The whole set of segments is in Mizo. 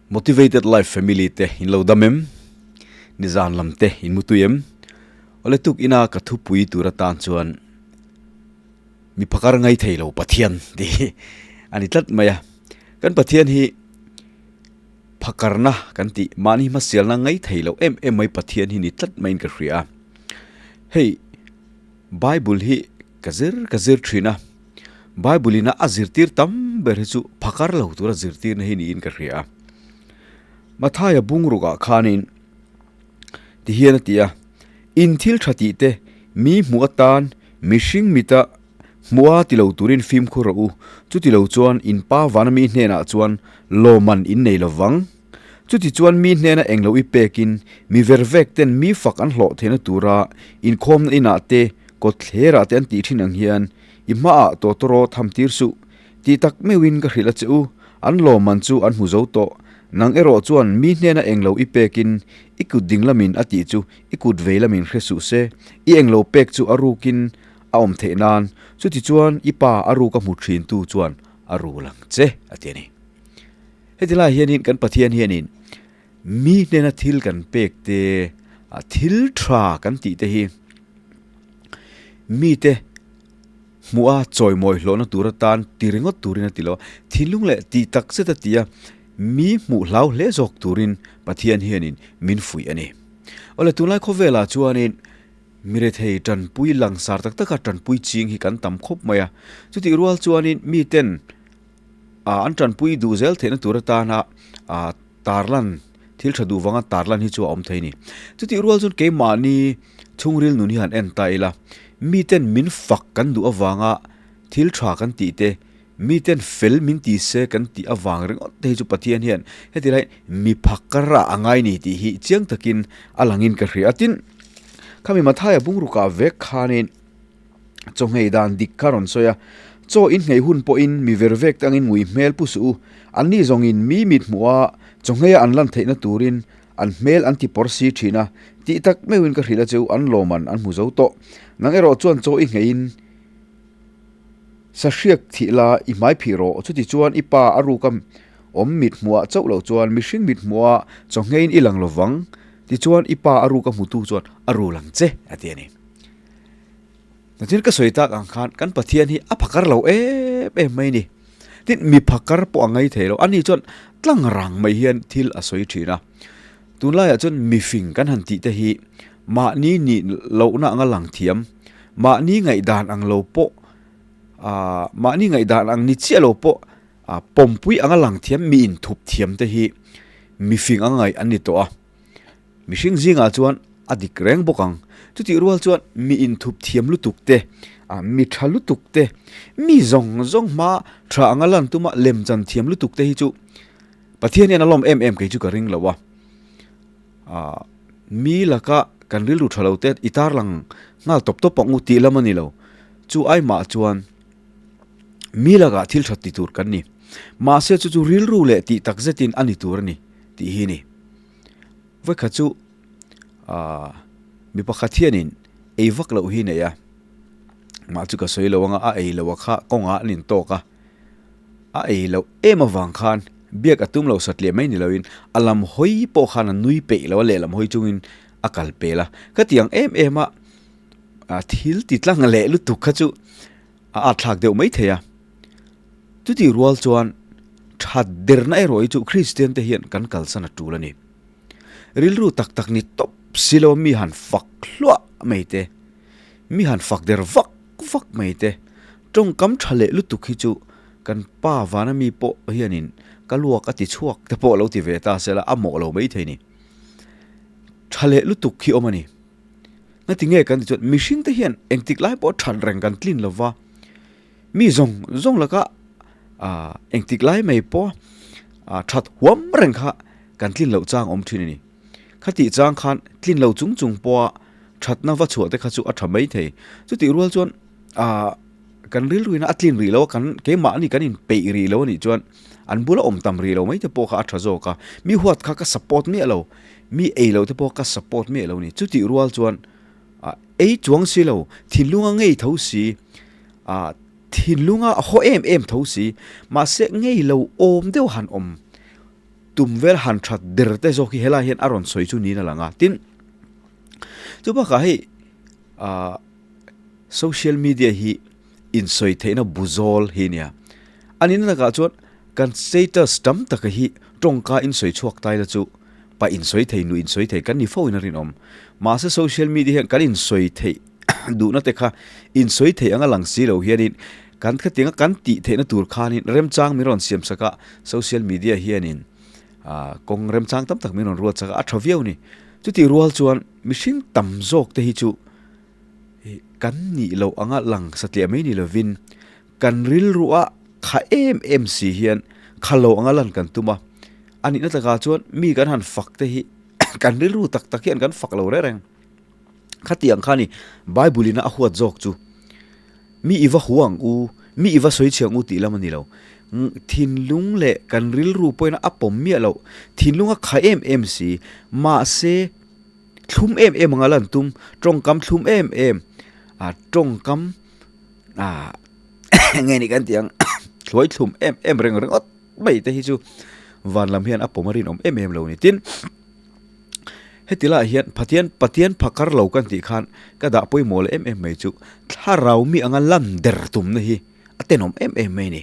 Motivated Life Family te in lo dam em? Nizan lam te in mutui em? Awle tuk ina ka thupui tur atan chuan mi phakar ngai thei lo Pathian tih hi a ni tlat mai a. Kan Pathian hi phakarna kan tih mahni hmasialna ngai thei lo em em mai Pathian hi ni tlat maiin ka hria a. Hei Bible hi ka zir ka zir thin a, Bible ina a zirtir tam ber hi chu phakar lo tura zirtirna hi niin ka hria a. Mathaia bungrukah khanin ti hian a ti a, In thil tha tih te mi hmuh atan mihring mita hmuha ti lo turin fimkhur rawh u, chuti lo chuan in pa vana mi hnenah chuan lawman in nei lo vang. Chuti chuan mi hnena englo i pekin mi ver vek ten mi fak an hlawh theihna tura inkhawmna inah te kawtthlerah te an tih thin ang hian i hmaah tawtawraw tham tir suh tih tak meuhin ka hrilh a che u, an lawmman chu an hmu zo tawh. Nang erawh chuan mi hnena englo i pekin i kut ding lamin a tih chu i kut vei lamin hre suh se, i englo pek chu a rukin a awm theih nan, chuti chuan i pa a ruka hmu thintu chuan a ru lang che a ti a ni. Heti lai hianin kan Pathian hianin mi hnena thil kan pek te, thil tha kan tih te hi mite hmuha chawimawi hlawhna tur atan ti ringawt turin a ti lo a, thinlung leh tih tak zet a ti a, mi hmuh hlau hle zawk turin Pathian hianin min fuih a ni. Awle tunlai khawvelah chuanin mirethei tanpui langsar tak taka tanpui ching hi kan tam khawp mai a, chutih rual chuanin miten ah an tanpui duh zel theihna tur atana ah tarlan thil tha duh vanga tarlan hi chu a awm thei a ni. Chutih rual chuan keimahni chhungril nun hi han en ta ila, miten min fak kan duh avanga thil tha kan tih te, miten fel min ti se kan tih avang ringawt te hi chu Pathian hian heti lai mi phakar ah a ngai ni tih hi chiang takin a langin ka hria a. Tin, khami Mathaia bungrukah vek khanin Chawhmeh dan dik kha rawn sawi a, Chaw in nghei hun pawhin mi ver vek te angin ngui hmel pu suh u, anni zawngin mi mit hmuh a, chawhmeh a an lan theihna turin an hmel an ti pawr si thin a, tih tak meuhin ka hrilh a che u, an lawman an hmu zo tawh. Nang erawh chuan chaw i ngheiin sahriak thih la, i hmai phih rawh, chuti chuan i pa a ruka awm mit hmuhah chauh loh chuan mihring mit hmuha chawhmeiin i lang lovang, tichuan i pa a ruka hmutu chuan a rul ang che, a ti a ni. Thil ka sawi tak ang khan kan Pathian hi a phakar lo em em mai ni. Tin, mi phakar pawh a ngai thei lo. Ani chuan tlang rang mai hian thil a sawi thin a. Tunlaiah chuan mifing kan han tih te hi mahni nih lohna anga lang thiam, mahni ngaihdan ang lo pawh ah mahni ngaihdan ang ni chiah lo pawh ah pawmpui anga lang thiam, mi inthup thiam te hi mifing anga ngaih an ni tawh a. Mihring zingah chuan a dik reng bawk ang. Chutih rual chuan mi inthup thiam lutuk te, mi tha lutuk te, mi zawng zawng hma tha anga lan tuma lem chan thiam lutuk te hi chu Pathian hian a lawm em em kei chu ka ring lo a. Mi laka kan rilru tha lo te i tarlang nghal tawp tawp ang u tih lam a ni lo. Chu ai mah chuan mi lakah thil tha ti tur kan ni. Mahse chu chu rilru leh tih tak zetin a ni tur a ni tih hi a ni. Vawikhat chu aah mi pakhat hianin ei vak loh hi nei a, mah chu ka sawi lo anga a ei loh a kha kawngah an intawk a, a ei loh em avang khan biak a tum lo satliah mai ni loin a lam hawi pawh khan a nui peih lo a, lehlam hawi chungin a kal pel a, khatiang em em a thil ti tlang leh lutuk kha chu a at thlak deuh mai thei a. Chutih rual chuan that derna erawh hi chu Kristian te hian kan kalsan a tul a ni. Rilru tak tak ni tawp si lo mi han fak hluah mai te, mi han fak der vak vak mai te, tawngkam tha leh lutuk hi chu kan pa vana mi pawh hianin ka luak a ti chhuak te pawh lo ti ve ta sela a mawh lo mai thei ni. Tha leh lutuk hi awm a ni. Ngati nge kan ti chuan mihring te hian engtik lai pawh that reng kan tlin lo va, mi zawng zawng laka ah engtik lai mai pawh ah that huam reng kha kan tlin loh chang awm thin a ni. Khatih chang khan tlin lo chung chung pawha thatna va chhuah te kha chu a tha mai thei. Chutih rual chuan ah kan rilruina a tlin rih lo a, kan keimahni kan inpeih rih lo a nih chuan an bula awm tam rih lo mai te pawh kha a tha zawk a, mi huat kha ka support miah lo. Mi ei lo te pawh ka support miah lo ni. Chutih rual chuan ah ei chuang si lo, thinlunga ngei tho si, ah thinlunga haw em em tho si, mahse ngei lo awm deuh han awm tum vel han that der te zawk hi helai hian a rawn sawi chu niin a lang a. Tin, chu bakah hei ah social media hi insawi theihna bu zawl hi a nia. A nihna takah chuan kan status tam taka hi tawngka insawi chhuak tai la chu pa insawi thei nu insawi thei kan ni fo in a rinawm. Mahse social media hian kan insawi theih duhna te kha insawi theih anga lang si lo hianin kan khatianga kan tih theihna tur khanin remchang min rawn siam sak a, social media hianin ah kawng remchang tam tak min rawn ruat sak a, a tha viau a ni. Chutih rual chuan mihring tam zawk te hi chu ih kan nih loh anga lang satliah mai ni lovin kan rilruah kha em em si hian kha lo anga lan kan tum a, a nihna takah chuan mi kan han fak te hi kan rilru tak tak hian kan fak lo reng reng. Khatiang kha ni Bible ina a huat zawk chu mi i va hu ang u, mi i va sawi chhe ang u tih lam a ni lo. Thinlung leh kan rilru pawhin a pawm miah loh, thinlung a kha em em si, mahse thlum em em anga lan tum, tawngkam thlum em em, ah tawngkam ah nge ni kan tih ang hluai thlum em em reng ringawt mai te hi chu van lam hian a pawm a rinawm em em lo ni. Tin, heti laiah hian Pathian Pathian phakar lo kan tih khan ka dah pawimawh leh em em mai chu thlarau mi anga lan der tumna hi a tenawm em em mai a ni.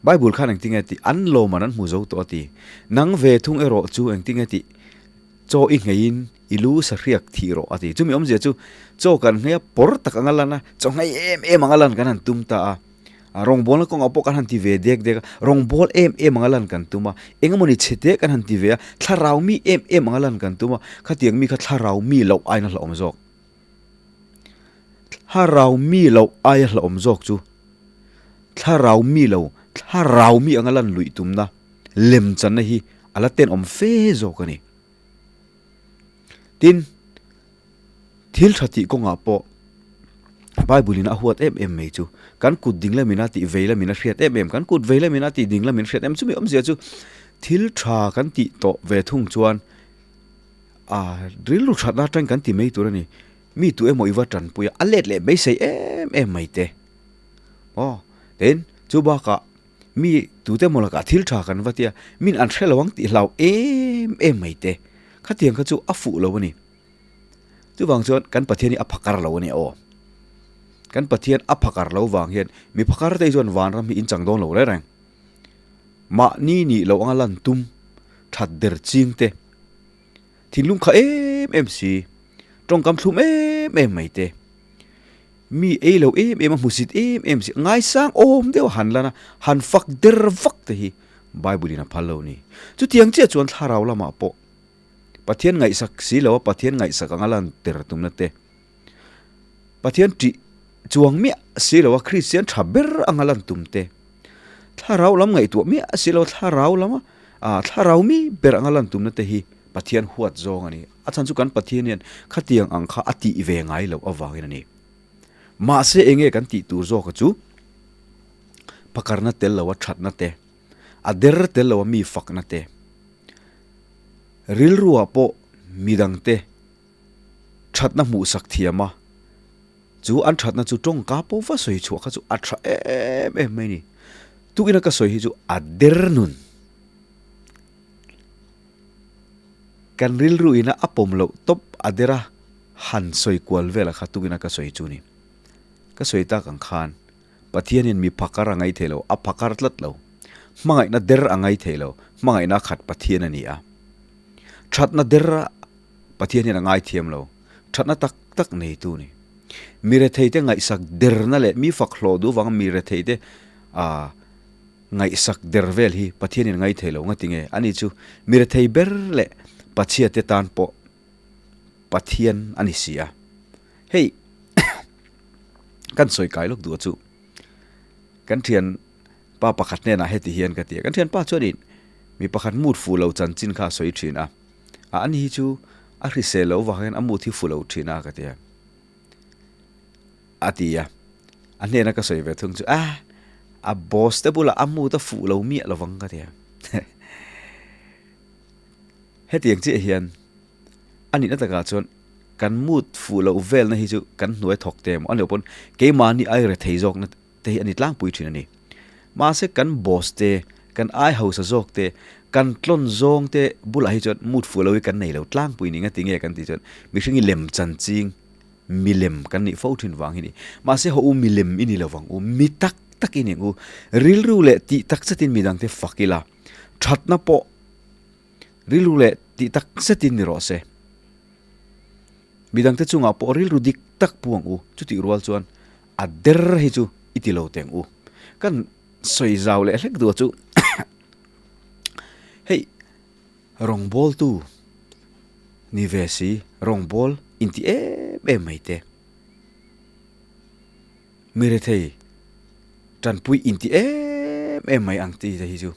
Bible khan engtinge tih an lawm an an hmu zo tawh a ti. Nang ve thung erawh chu engtinge tih Chaw i ngheiin i lu sahriak thih rawh a ti. Chumi awmzia chu chaw kan nghei a, pawr tak anga lan a, chaw nghei em em anga lan kan han tum ta a. A rawngbawlna kawngah pawh kan han ti ve dek dek a, rawngbâwl em em anga lan kan tum a, eng emawni chhe te kan han ti ve a, thlarau mi em em anga lan kan tum a, khatiang mi kha thlarau mi loh aiin a hlauhawm zawk. Thlarau mi loh aia hlauhawm zawk chu thlarau mi lo, thlarau mi anga lan luih tumna. Lemchanna hi a la tenawm fe zawk a ni. Tin, thil tha tih kawngah pawh Bible in a huat em em mai chu kan kut ding lamin a tih vei lamin a hriat em em, kan kut vei lamin a tih ding lamin a hriat em chumi awmzia chu thil tha kan tih tawh ve thung chuan a rilru thatna atang kan ti mai tur a ni. Mi tu emaw i va tanpui a, a let leh beisei em em mai te. Aw, tin, chu bakah Mi tute maw lakah thil tha kan va tia, min an hre lo ang tih hlau em em mai te. Khatiang kha chu a fuh lo a ni. Chuvang chuan kan Pathian hi a phakar lo a ni aw. Kan Pathian a phakar lo vang hian mi phakar te hi chuan vanram hi in chang dawn lo reng reng. Mahni nih loh anga lan tum that der ching te, thinlung kha em em si, tawngkam thlum em em mai te. Mi ei lo em em a hmusit em em si, ngaisang awm deuh a han lan a, han fak der vak te hi Bible in a phal lo ni. Chutiang chiah chuan thlarau lamah pawh Pathian ngaihsak si lo a, Pathian ngaihsak anga lan ter tumna te, Pathian ṭih chuang miah si lo a Kristian ṭha ber anga lan tum te, thlarau lam ngaihtuah miah si lo a thlarau lama ah thlarau mi ber anga lan tumna te hi Pathian huat zawng a ni. A chhan chu kan Pathian hian khatiang ang kha a tih ve ngai loh avangin a ni. Mahse enge kan tih tur zawka chu phakarna tel loa thatna te, a der tel loa mi fakna te, rilruah pawh midangte thatna hmuhsak thiam a, chu an thatna chu tawngka pawh va sawi chhuah kha chu a tha em em mai a ni. Tukina ka sawi hi chu a der nun. Kan rilru ina a pawm loh tawp a der a, han sawi kual vel a kha tukin a ka sawi chu ni. Ka sawi tak ang khan Pathianin mi phakar a ngai thei lo, a phakar tlat lo. Hmangaihna der a ngai thei lo, hmangaihna khat Pathian a ni a. Thatna der a Pathian hian a ngai thiam lo, thatna tak tak neitu ni. Mi retheite ngaihsak derna leh mi fak hlawh duh vanga mi retheite ah Ngaihsak der vel hi Pathianin ngai thei lo nga tinge? Ani chu mi rethei ber leh Pathiate tan pawh Pathian a ni si a. Hei kan sawi kai lawk duh a chu kan thian pa pakhat hnenah heti hian ka ti a. Kan thian pa chuanin mi pakhat mood fuh lo chanchin kha a sawi thin a. A ani hi chu a hrisel loh vang hian a mood hi fuh lo thin a ka ti a. A ti a, a hnena ka sawi ve thung chu ah a boss te bulah a mood a fuh lo miah lovang ka ti a. Hetiang chiah hian a nihna takah chuan kan mood fuh loh velna hi chu kan hnuai thawk te emaw a nih pawn keimahni ai rethei zawkna te hi a ni tlangpui thin a ni. Mahse kan boss te, kan ai hausa zawk te, Kan tlawn zawng te bulah hi chuan mood fuh lo hi kan nei lo tlangpui ni nga tinge kan tih chuan mihring hi lem chan ching milem kan nih fo thin vang hi ni. Mahse haw u milem i ni lo vang u, mi tak tak i ni ang u. Rilru leh tih tak zetin midang te fak ila, thatna pawh rilru leh tih tak zetin ni rawh se. Midang te chungah pawh rilru dik tak pu ang u, chutih rual chuan a der hi chu i ti lo teng u. Kan sawi zau leh hlek duh chu hei rawngbawltu ni ve si, rawngbâwl inti êm êm mai te, mi rethei ṭanpui inti êm êm mai ang tih te hi chu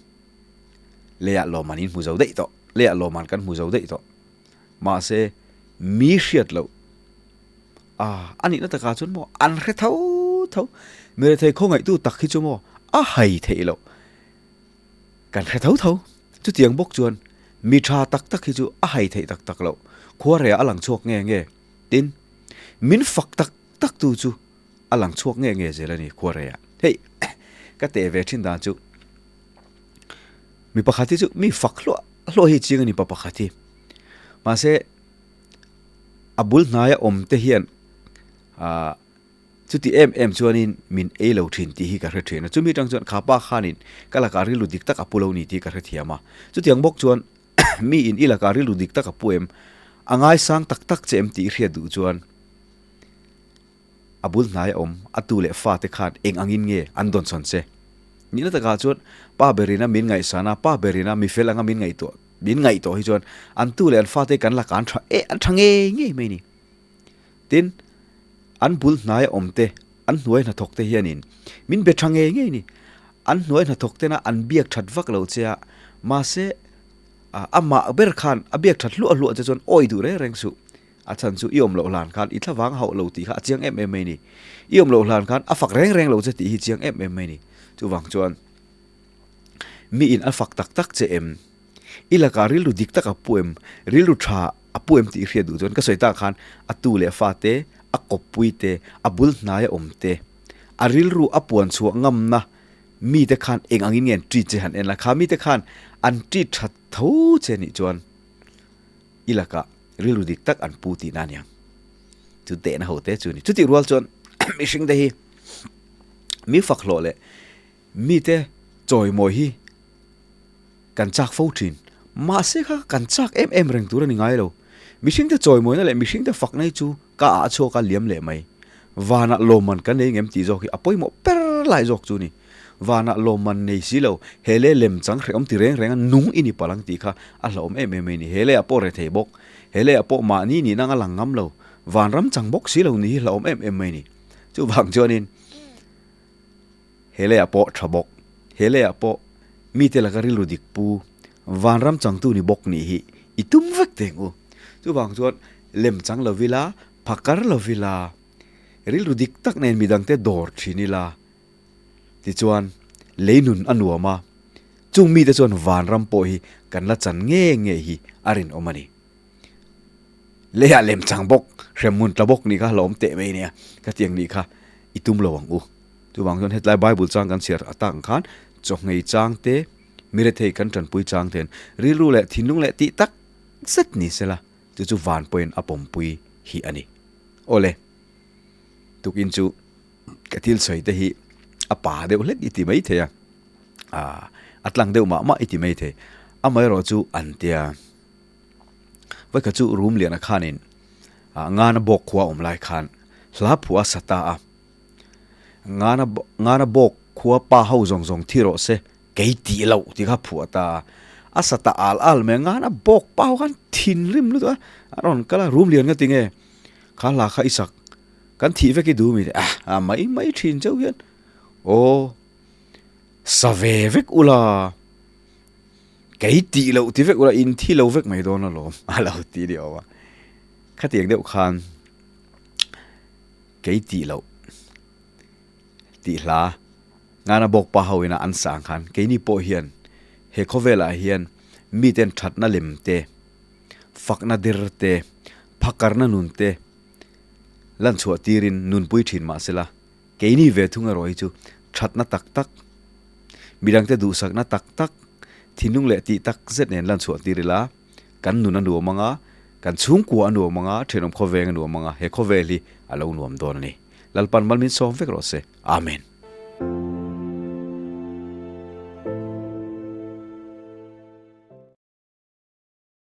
leiah lawmman in hmu zo daih tawh, leiah lawmman kan hmu zo daih tawh. Mahse, mi hriat loh a a nihna takah chuan maw an hre tho tho, mi rethei khawngaihtu tak hi chu maw a hai theih loh. Kan hre tho tho. Chutiang bawk chuan mi tha tak tak hi chu a hai theih tak tak loh. Khuareh a lang chhuak nge nge? Tin, min fak tak tak tu chu a lang chhuak nge nge zel a ni khuareh ah. Hei, ka teh ve thin dan chu mi pakhat hi chu mi fak hluah hluah hi chiang a ni pa pakhat hi. Mahse, a bul hnaia awm te hian ah Chuti em em chuanin min ei lo thin tih hi ka hre thin a, chumi atang chuan kha pa khanin ka lakah rilru dik tak a pu lo ni tih ka hrethiam a. Chutiang bawk chuan mi in i lakah rilru dik tak a pu em, a ngaisang tak tak che em tih i hriat duh chuan a bul hnai a awm, a tu leh fate khan eng angin nge an dawnsawn che. Nihna takah chuan pa berina min ngaihsan a, pa berina mi fel anga min ngaihtuah min ngaihtuah hi chuan an tu leh an fate kan lakah an tha eh an tha ngei ngei mai ni. Tin, an bul hnaia awm te, an hnuai hnathawk te hianin min be tha ngei ngei ni. An hnuai hnathawk tena an biak that vak lo che a, mahse amah ber khan a biak that hluah hluah che chuan awi duh reng reng suh. A chhan chu i awm loh hlan khan i thlavang a hauh lo tih kha a chiang em em mai ni. I awm loh hlan khan a fak reng reng lo che tih hi chiang em em mai ni. Chuvang chuan mi in a fak tak tak che em? I lakah rilru dik tak a pu em? Rilru tha a pu em tih i hriat duh chuan ka sawi tak khan a tu leh fa te, a kawppui te, a bul hnaia awm te, a rilru a puan chhuah ngamna mite khan eng angin nge an treat che han en la, kha mite khan an treat that tho che nih chuan i lakah rilru dik tak an pu tihna a niang. Chu tehna ho te chu a ni. Chutih rual chuan mihring te hi mi fak hlawh leh mite chawimawi hi kan chak fo thin. Mahse kha kan chak em em reng tur a ni ngai lo. Mihringte chawimawina leh mihringte fakna hi chu ka ah a chhuak a liam leh mai. Vanah lawmman kan nei ngem tih zawk hi a pawimawh ber lai zawk chu a ni. Vanah lawmman nei si lo, he leh lem chang hrehawm ti reng reng a nung i ni palh ang tih kha a hlauhawm em em mai a ni. He lehah pawh rethei bawk, he lehah pawh mahni nihna anga lang ngam lo, vanram chang bawk si lo ni hi hlauhawm em em mai a ni. Chuvang chuanin. He leiah pawh tha bawk, he leiah pawh mite laka rilru dik pu, vanram changtu ni bawk nih hi i tum vek teng u. Chuvang chuan lem chang lo ila, phakar lo ila, rilru dik tak nen midangte dawr thin ila, tichuan lei nun a nuam a, chung mite chuan vanram pawh hi kan la chan nge nge hi a rinawm a ni. Leiah lem chang bawk, hremhmun tla bawk nih kha hlawm teh mai nia, khatiang nih kha i tum lo ang u. Chuvang chuan hetlai Bible chang kan chhiar atak ang khan chawhngei chang te, mirethei kan tanpui chang ten rilru leh thinlung leh tih tak zet ni sela chu chu van pawhin a pawmpui hi a ni. Awle, tukin chu ka thil sawi te hi a pa deuh hlek i ti mai thei a, a tlang deuh mah mah i ti mai thei. Amaherawh chu an tia. Vawikhat chu room liana khanin Ngana bawk khua awm lai khan hla phuah a sa ta a. Ngana Ngana bawk khua pa ho zawng zawng thi rawh se kei tih loh tih kha phuah ta a. A sa ta al al mai a, Ngana bawk pa ho khan thinrim lutuk a, a rawn kal a, room lian nga tinge kha hla kha i sak kan thih vek i duh mi a mai mai thin chauh hian aw sa ve vek ula. Kei tih loh ti vek ula in thi lo vek mai dawn alawm a lo ti ni awm a. Khatiang deuh khan kei tih loh tih hla ngana bawk pa ho ina an sang khan keini pawh hian he khawvelah hian miten thatna lem te, fakna der te, phakarna nun te lan chhuah tirin nunpui thin mahsela Keini ve thung erawh hi chu thatna tak tak, midangte duhsakna tak tak, thinlung leh tih tak zet nen lan chhuah tir ila, kan nun a nuam ang a, kan chhungkua a nuam ang a, thenawm khawveng a nuam ang a, he khawvel hi a lo nuam dawn a ni. Lalpan mal min sawm vek rawh se. Amen.